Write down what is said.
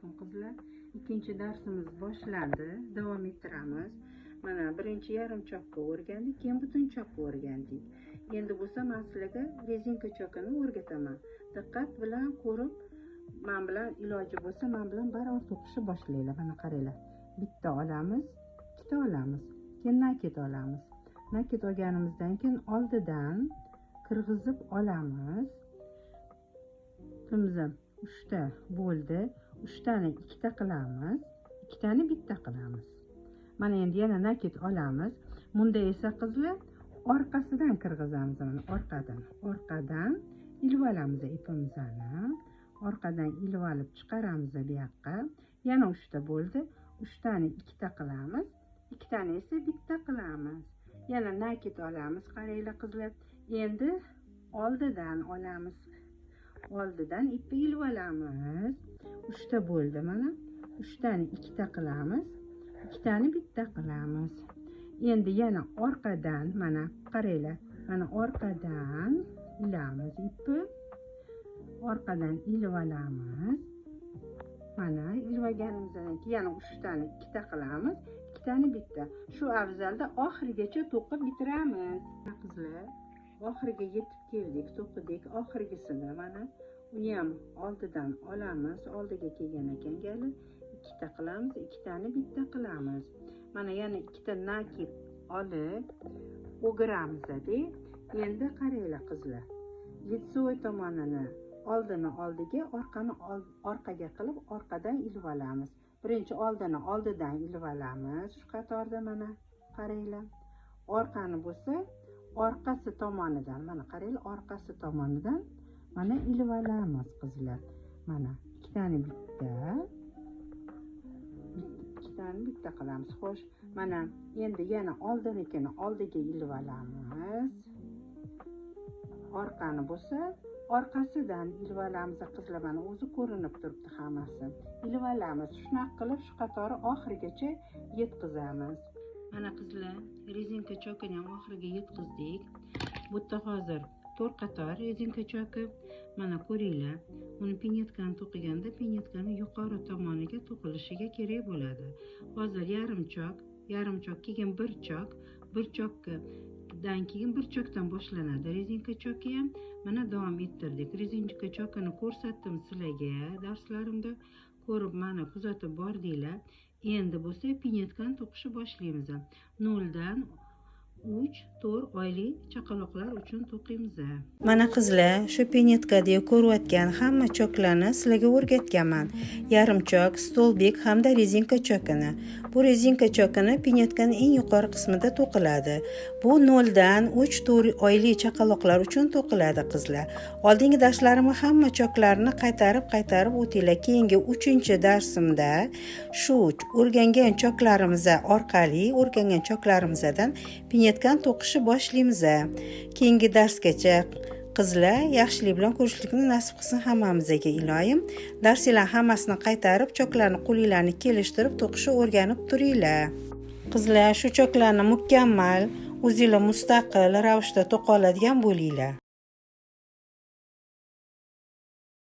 Alaykum, qizlar. Ikkinchi darsimiz boshlandi, davom ettiramiz. Mana, birinchi yarim chokka o'rgandik, keyin butun chokka o'rgandik. Endi bo'lsa man sizlarga rezinka chokini o'rgataman. Diqqat bilan ko'rib, man bilan, iloji bo'lsa, man bilan barobar to'qishni boshlanglar. Mana, qaranglar: bitta olamiz, ikkita olamiz, keyin накид olamiz. Накид olganimizdan keyin oldidan kirgizib olamiz. Ipimiz uchta bo'ldi. Uchtani ikkita qilamiz, ikkitani bitta qilamiz. Mana, endi yana накид olamiz. Bunda esa, qizlar, orqasidan kirgizamiz. Mana, orqadan, orqadan ilib olamiz ipimizni, orqadan ilib olib chiqaramiz bu yoqqa. Yana uchta bo'ldi. Uchtani ikkita qilamiz, ikkitani esa bitta qilamiz. Yana накид olamiz. Qaranglar, qizlar, endi oldidan olamiz, oldidan ipni ilib olamiz. Uchta bo'ldi. Mana, uchtani ikkita qilamiz, ikkitani bitta qilamiz. Endi yana orqadan, mana, qaranglar, mana, orqadan ilamiz ipni, orqadan ilib olamiz. Mana, ilib olganimizdan keyin yana uchtani ikkita qilamiz, ikkitani bitta. Shu avzalda oxirigacha to'qib bitiramiz. Qizlar, oxiriga yetib keldik, to'qidik oxirgisini. Mana, uni ham oldidan olamiz. Oldiga kelgan ekan gali, ikkita qilamiz, ikkitani bitta qilamiz. Mana, yana ikkita накид olib o'giramizda. Endi qaranglar, qizlar, лицевой tomonini, oldini oldiga, orqani orqaga qilib, orqadan ilib olamiz. Birinchi oldini oldidan ilib olamiz shu qatorda. Mana, qaranglar, orqani bo'lsa orqasi tomonidan. Mana, qaranglar, orqasi tomonidan, mana, ilib olamiz, qizlar. Mana, ikkitani bitta, ikkitani bitta qilamiz. Xo'sh, mana, endi yana oldinikini oldiga ilib olamiz, orqani bo'lsa orqasidan ilib olamiz. Qizlar, mana, o'zi ko'rinib turibdi hammasi. Ilib olamiz. Shunaqa qilib shu qatori oxirigacha yetkazamiz. Mana, qizlar, rezinka chokini ham oxiriga yetkazdik. Bu yerda hozir to'rt qator rezinka choki. Mana, ko'ringlar, uni pinyetkani to'qiganda pinyetkani yuqori tomoniga to'qilishiga kerak bo'ladi. Hozir yarim chok, yarim chok, keyin bir chok, bir chokdan keyin bir chokdan boshlanadi rezinka choki ham. Mana, davom ettirdik. Rezinka chokini ko'rsatdim sizlarga darslarimda, ko'rib, mana, kuzatib bordinglar. Endi bo'lsa pinyetkani to'qishni boshlaymiz. 0dan 3-4 oylik chaqaloqlar uchun to'qiymiz. Mana, qizlar, shu pinyetkada ko'rayotgan hamma choklarni sizlarga o'rgatganman: yarim chok, столбик hamda rezinka chokini. Bu rezinka chokini pinyetkani eng yuqori qismida to'qiladi. Bu 0dan 3-4 oylik chaqaloqlar uchun to'qiladi. Qizlar, oldingi darslarimni hamma choklarni qaytarib qaytarib o'tinglar. Keyingi uchinchi darsimda shu o'rgangan choklarimiz orqali, o'rgangan choklarimizdan pinyetkani to'qishni boshlaymiz. Keyingi darsgacha, qizlar, yaxshilik bilan ko'rishlikni nasib qilsin hammamizga iloyim. Darsinglar hammasini qaytarib, choklarni qo'linglarni kelishtirib to'qishni o'rganib turinglar. Qizlar, shu choklarni mukammal o'zinglar mustaqil ravishda to'qa oladigan bo'linglar.